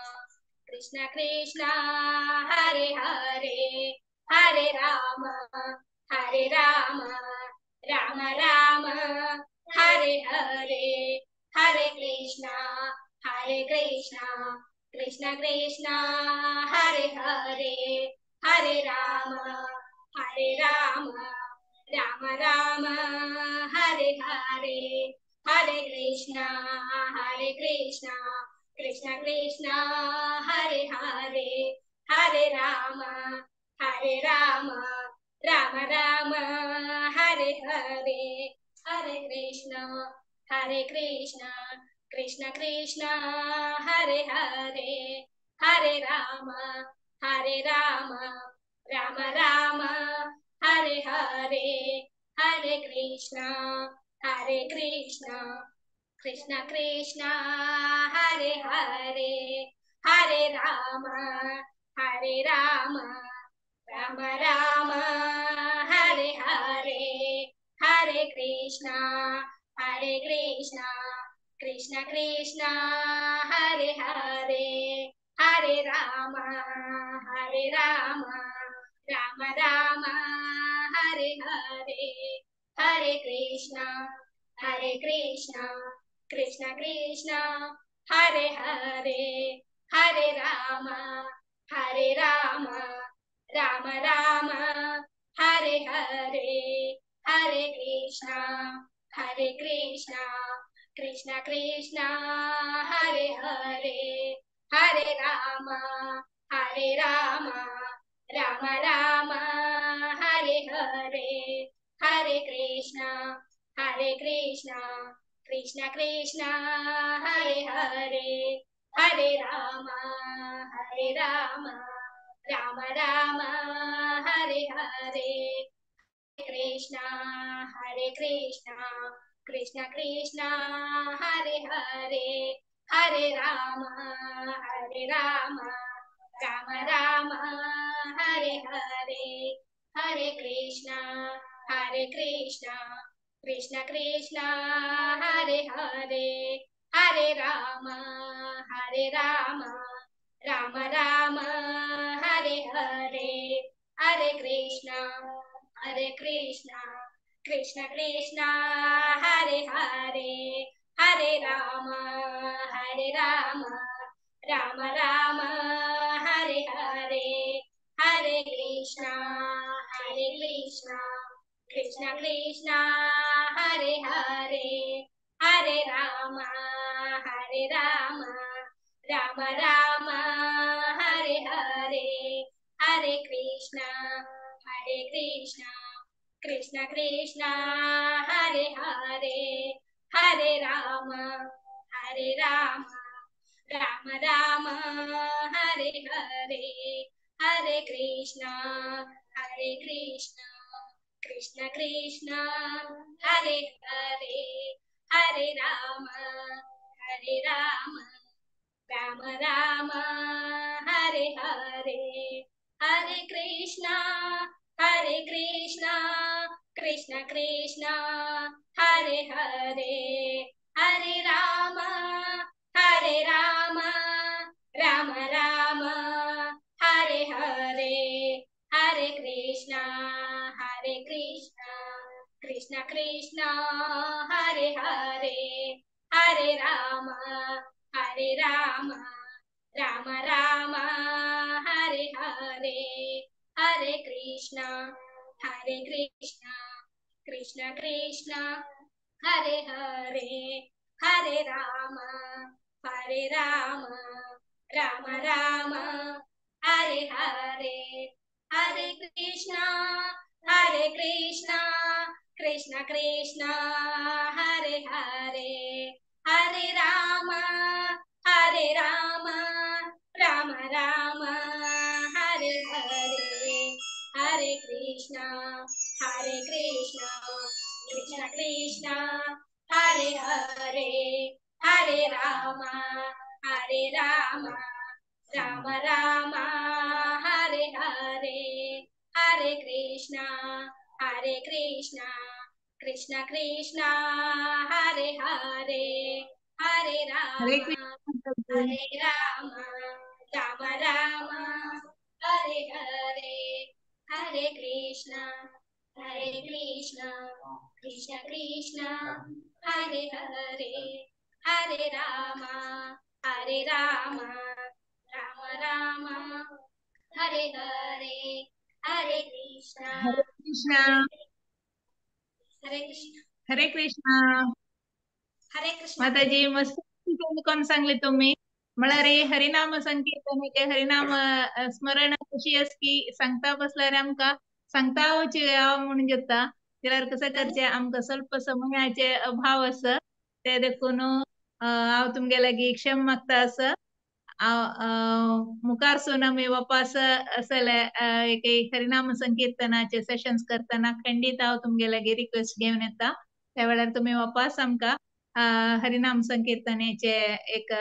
Krishna Krishna Hare Hare Hare Rama Hare Rama Rama Rama Hare Hare Hare Krishna Hare Krishna Krishna Krishna Hare Hare Hare Rama Hare Rama Rama Rama Hare Hare Hare Krishna Hare Krishna Krishna Krishna Hare Hare Hare Rama Hare Rama Rama Rama Hare Hare Hare Krishna Hare Krishna Krishna Krishna Hare Hare Hare Rama Hare Rama Rama Rama Hare Hare Hare Krishna Hare Krishna Krishna Krishna Hare Hare Hare Rama Hare Rama Rama Rama Hare Hare Hare Krishna Hare Krishna Krishna Krishna Hare Hare Hare Rama Hare Rama Rama Rama Hare Hare Hare Krishna Hare Krishna Krishna Krishna Hare Hare Hare Rama Hare Rama Rama Rama Hare Hare Hare Krishna Hare Krishna Krishna Krishna Hare Hare Hare Rama Hare Rama Rama Rama Hare Hare Hare Krishna Hare Krishna Krishna Krishna Hare Hare Hare Rama Hare Rama Rama Rama Hare Hare Krishna Hare Krishna Krishna Krishna Hare Hare Hare Rama Hare Rama Rama Rama Hare Hare Hare Krishna Hare Krishna Krishna Krishna Hare Hare Hare Rama Hare Rama Rama Rama Hare Hare Hare Krishna Hare Krishna Krishna Krishna Hare Hare Hare Rama Hare Rama Rama Rama Hare Hare Hare Krishna Hare Krishna Krishna Krishna Hare Hare Hare Rama Hare Rama Rama Rama Hare Hare Hare Krishna Hare Krishna Krishna Krishna Hare Hare Hare Rama Hare Rama Rama Rama Hare Hare Hare Krishna Hare Krishna Krishna Krishna Hare Hare Hare Rama Hare Rama Rama Rama Hare Hare Hare Krishna Hare Hare Krishna Krishna Krishna Hare Hare Hare Rama Hare Rama Rama Rama Hare Hare Hare Krishna Hare Krishna Krishna Krishna Hare Hare Hare Rama Hare Rama Rama Rama Hare Hare Hare Krishna Hare Krishna Krishna Krishna Hare Hare Hare Rama Hare Rama Rama Rama Hare Hare Hare Krishna Hare Krishna Krishna Krishna Hare Hare Hare Rama Hare Rama Rama Rama Hare Hare Hare Krishna Hare Krishna Krishna Krishna Hare Hare Hare Rama Hare Rama Rama Rama Hare Hare Hare Krishna Hare Krishna Krishna Krishna Hare Hare Hare Rama Hare Krishna Hare Rama Rama Rama Hare Hare Hare Krishna Hare Krishna Krishna Krishna Hare Hare Hare Rama Hare Rama Rama Rama Hare Hare Hare Krishna Hare Krishna Hare Krishna Hare Krishna Hare Krishna माताजी मस्त कोण सांगले तुम्ही म्हळ्यार हरिनाम संकीर्तन K हरिनाम स्मरण कशी आसकी सांगता बसल्यार आमकां सांगता हांव म्हणून घेता जाल्यार कसं करचें आमकां स्वल्प समयाचे अभाव आसा ते देखून हांव तुमगे लागीं क्षम मागता आसा. हांव मुखारसून आमी वापस असले एक हरिनाम संकीर्तनाचे सेशन्स करतना खंडीत हांव तुमगे लागीं रिक्वेस्ट घेवन येता. त्या वेळार तुमी वापस आमकां हरिनाम संकीर्तनेचे एक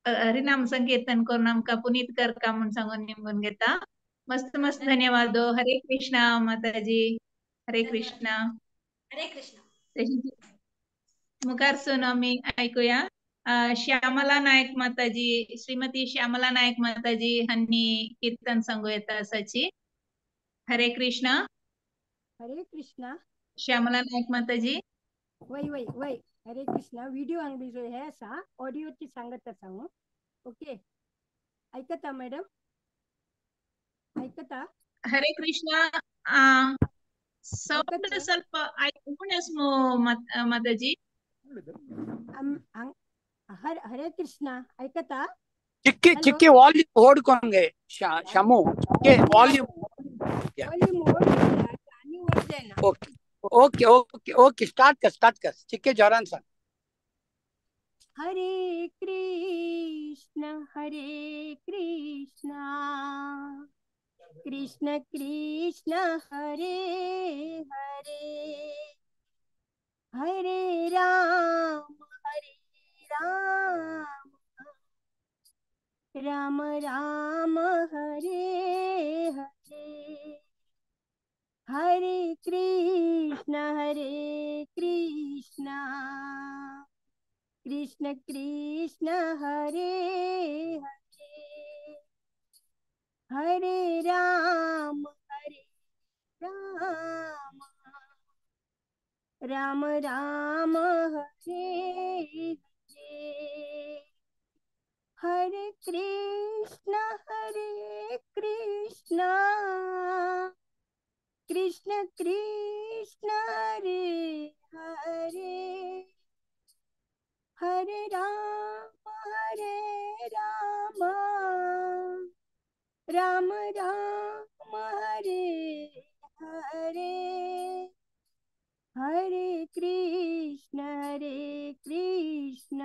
हरिनाम संकीर्तन करून आमकां पुनीत करका म्हूण सांगून निमगून घेता. मस्त मस्त धन्यवाद. हरे कृष्णा माताजी. हरे कृष्णा. हरे कृष्णा. मुखारसून आमी आयकुया श्यामला नायक माताजी, श्रीमती श्यामला नायक माताजी हांणी कीर्तन सांगू येता आसाची. हरे कृष्णा. हरे कृष्णा. श्यामला नायक माताजी. वय वय वय हरे कृष्णा. व्हिडिओ हांगा हे आसा, ऑडिओची सांगत आसा हांव. ओके, ऐकता मॅडम? ऐकता? हरे कृष्णा. सौंड ಸ್ವಲ್ಪ माताजी. हरे कृष्णा. ऐकता? चिक्की चिक्की वॉल्यूम ओडकोंगे शमू चिक्की वॉल्यूम वॉल्यूम आणि वर जायना. Okay okay okay okay start कर चिक्के जोरान सांग. हरे कृष्ण हरे कृष्ण कृष्ण कृष्ण हरे हरे हरे राम हरे राम राम राम हरे हरे हरे कृष्ण कृष्ण कृष्ण हरे हरे हरे राम राम राम राम हरे हरे हरे कृष्ण कृष्ण कृष्ण हरे हरे हरे राम राम राम हरे हरे हरे कृष्ण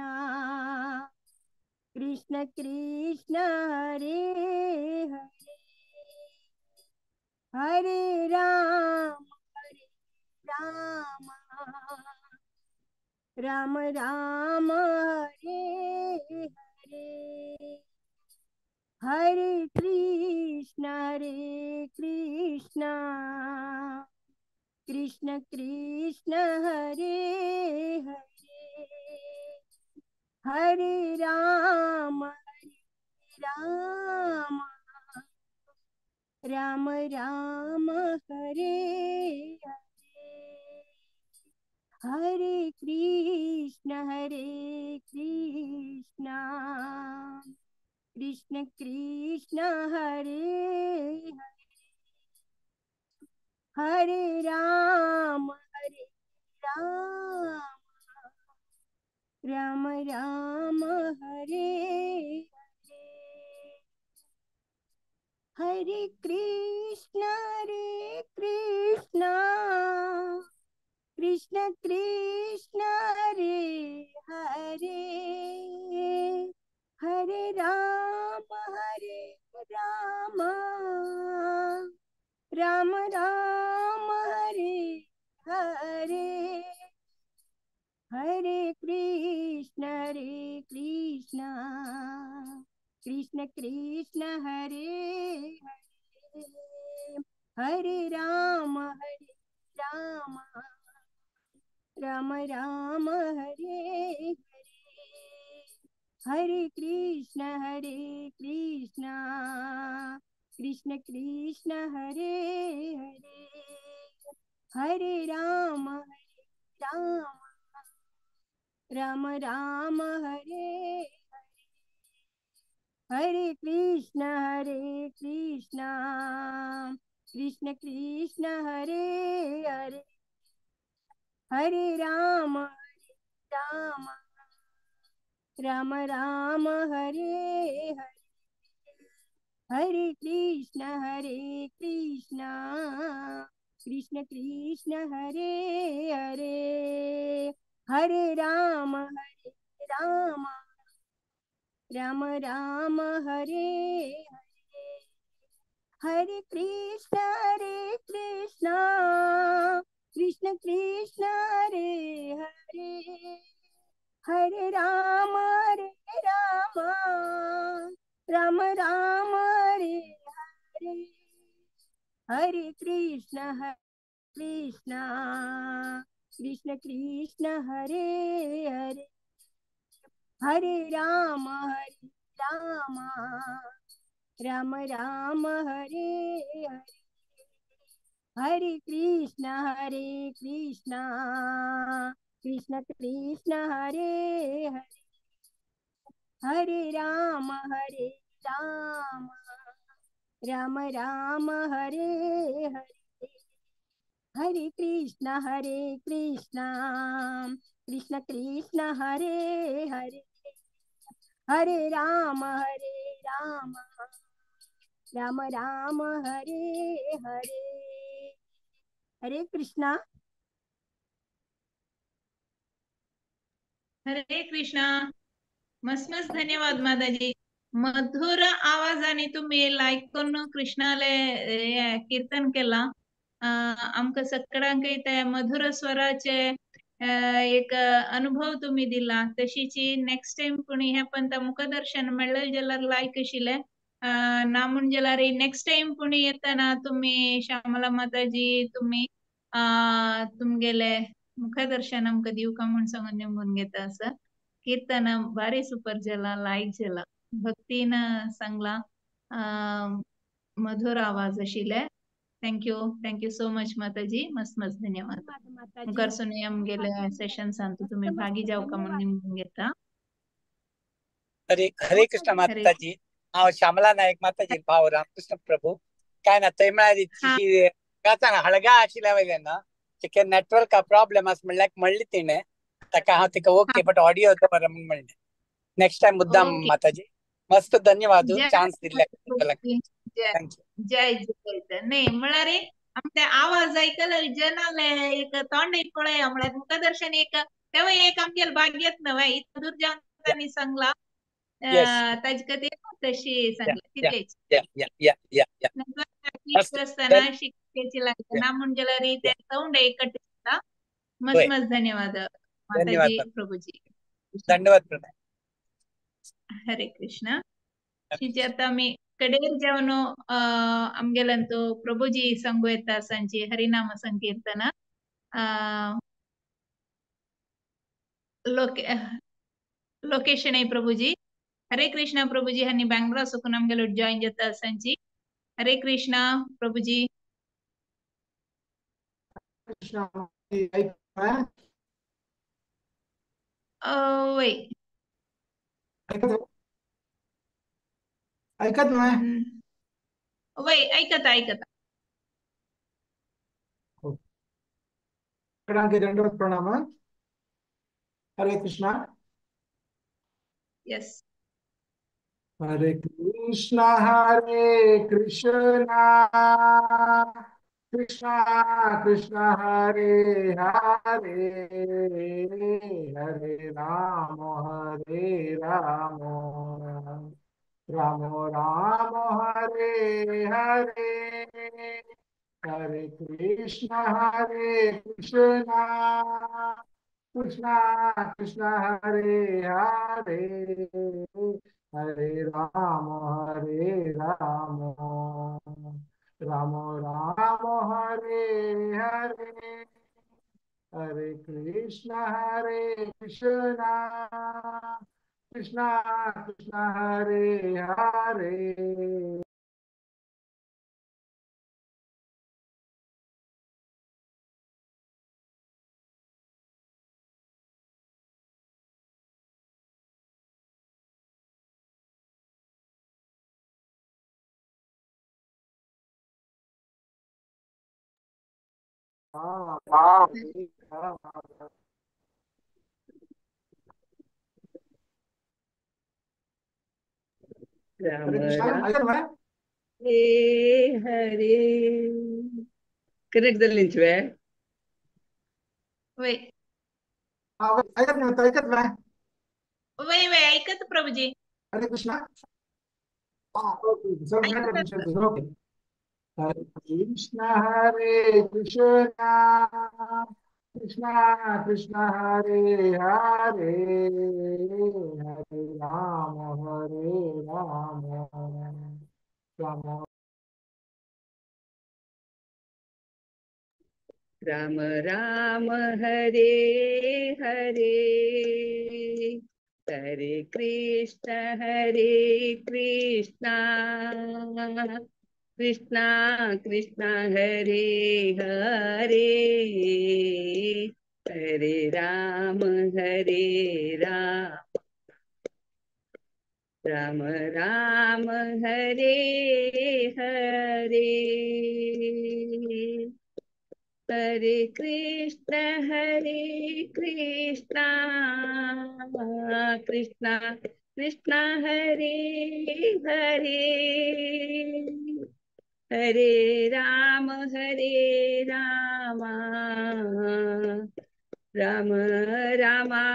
कृष्ण कृष्ण हरे हरे हरे राम राम राम राम हरे हरे हरे कृष्ण हरे कृष्ण कृष्ण कृष्ण हरे हरे हरे राम हरे राम राम राम हरे हरे हरे कृष्ण कृष्ण कृष्ण हरे हरे हरे राम राम राम हरे हरे हरे कृष्ण कृष्ण कृष्ण हरे हरे हरे राम राम राम हरे हरे हरे कृष्ण कृष्ण कृष्ण हरे हरे हरे राम राम राम हरे हरे हरे कृष्ण कृष्ण कृष्ण हरे हरे हरे राम राम राम हरे हरे कृष्ण कृष्ण कृष्ण हरे हरे हरे राम राम राम राम हरे हरे हरे कृष्ण कृष्ण कृष्ण हरे हरे हरे राम राम राम हरे हरे हरे कृष्ण कृष्ण कृष्ण हरे हरे हरे राम राम राम हरे हरे हरे कृष्ण कृष्ण कृष्ण हरे हरे हरे राम राम राम हरे हरे हरे कृष्ण कृष्ण कृष्ण हरे हरे हरे राम राम राम हरे हरे हरे कृष्ण कृष्ण कृष्ण हरे हरे हरे राम राम राम हरे हरे हरे कृष्णा। हरे कृष्णा। मस्त मस्त धन्यवाद माताजी। मधुर आवाजाने तुम्ही लायक करून कृष्णाले कीर्तन केला। आमकां सगळ्यांकय त्या मधुर स्वराचे एक अनुभव तुम्ही दिला। तशीची नेक्स्ट टाइम कोणी हे पण मुखदर्शन मेळ्ळें जाल्यार लायक आशिल्लें ना म्हूण जाल्यार नेक्स्ट टाइम कोणी येतना तुम्ही श्यामला माताजी तुम्ही तुमगेले मुखदर्शन आमकां दिवका म्हूण सांगून निमून घेता आसा। कीर्तन भारी सुपर जाला, लायक जाला, भक्तीन सांगला, मधुर आवाज आशिल्ले। Thank you, thank you so much माताजी। मस्त मस्त धन्यवाद। मुखार सुनया आमगेले सेशन्सान तुम्ही भागी जावका म्हूण निमून घेता। हरे हरे कृष्ण माताजी। हांव श्यामला नायक माताजी, भाव रामकृष्ण प्रभू। काय ना थंय म्हळ्यार गाताना हळगा आशिल्ल्या वयल्यान ना तिका नेटवर्क प्रॉब्लेम आसा म्हणल्यार म्हणली तिणें, ताका हांव तिका ओके बट ऑडियो दवर म्हूण म्हणलें। नेक्स्ट टायम मुद्दाम माताजी। मस्त धन्यवाद चान्स दिल्ल्या। जय जय। नाही म्हळ्यार आमचे आवाज ऐकले जनाले एक तोंड पळया म्हळ्यार मुखदर्शन एक तेव्हा एक आमगेले भाग्यत न्हय इतकें दूर जावन तांणी सांगला ताजे खातीर तशी सांगला तितलेच आसतना शिकपाची लागना म्हूण जाल्यार ते तोंड एकट दिसता। मस्त मस्त धन्यवाद माताजी, प्रभूजी। धन्यवाद। हरे कृष्ण। आता आमी कडेर जावन आमगेल्यांतू प्रभुजी सांगू येता सांची हरिनाम संकीर्तन लोकेशन प्रभुजी. हरे कृष्णा प्रभुजी हनी बैंगलोर सुकून आमगेलो जॉइन जाता सांची. हरे कृष्णा प्रभुजी. वय ऐकत नाही वय ऐकता ऐकता. दंडवत प्रणाम. हरे कृष्णा. यस. हरे कृष्णा हरे कृष्णा कृष्णा कृष्णा हरे हरे हरे राम हरे राम राम राम हरे हरे हरे कृष्णा हरे कृष्णा कृष्णा कृष्णा हरे हरे हरे राम हरे राम राम राम हरे हरे हरे कृष्णा हरे कृष्णा कृष्णा कृष्णा हरे हरे. राम हरे कृष्णा. राम ऐकत नाही ಹರೇ ಹರೇ. ಕನ್ನಡದಲ್ಲಿ ನಿಂಚುವೆ वय ऐकत नाही ऐकत नाही. वय वय ऐकत प्रभुजी. हरे कृष्णा. ओके सर ऐकत. ओके. हरे कृष्णा हरे कृष्णा कृष्णा कृष्णा हरे हरे हरे राम हरे राम राम राम राम हरे हरे हरे कृष्ण हरे कृष्णा कृष्णा कृष्णा हरे हरे हरे राम हरे राम राम राम हरे हरे हरे कृष्ण हरे कृष्णा कृष्णा कृष्णा हरे हरे हरे राम राम राम हरे हरे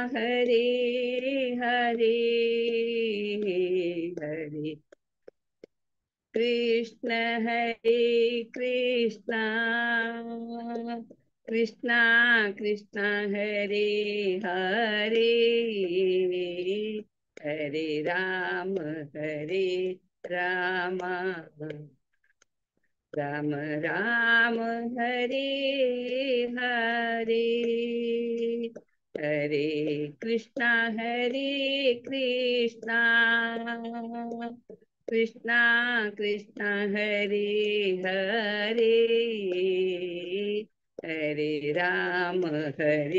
हरे कृष्ण हरे कृष्णा कृष्णा कृष्णा हरे हरे हरे राम राम राम हरे हरे हरे कृष्णा कृष्णा कृष्णा हरे हरे हरे राम राम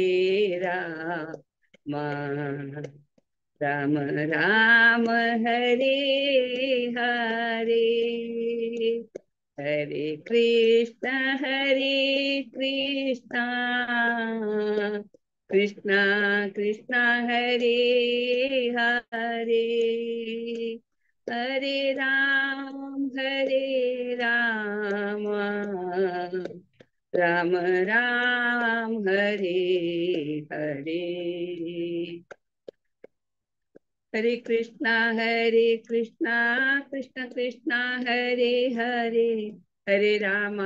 राम हरे हरे हरे कृष्णा कृष्णा कृष्णा हरे हरे हरे राम राम राम हरे हरे हरे कृष्णा कृष्ण कृष्णा हरे हरे हरे राम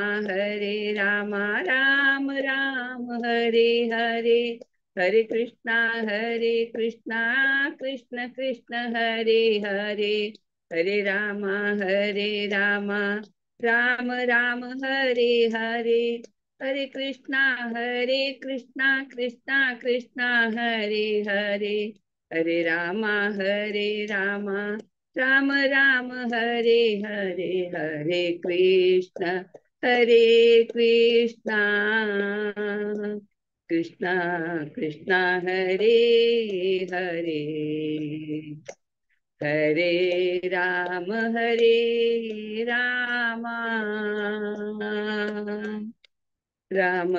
राम राम हरे हरे हरे कृष्णा कृष्ण कृष्ण हरे हरे हरे राम हरे राम राम राम हरे हरे। हरे कृष्णा कृष्णा कृष्णा हरे हरे। हरे राम राम राम हरे हरे। हरे कृष्णा कृष्णा कृष्णा हरे हरे। हरे राम राम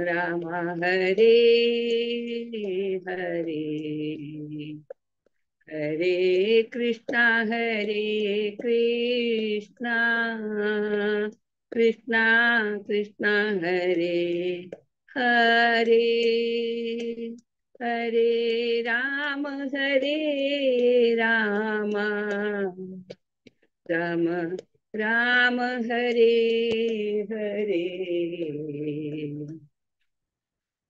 राम हरे हरे। हरे कृष्णा कृष्णा कृष्णा हरे हरे। हरे राम राम राम हरे हरे।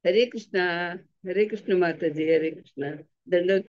हरे कृष्णा, हरे कृष्ण माता जी, हरे कृष्णा। दंडवत।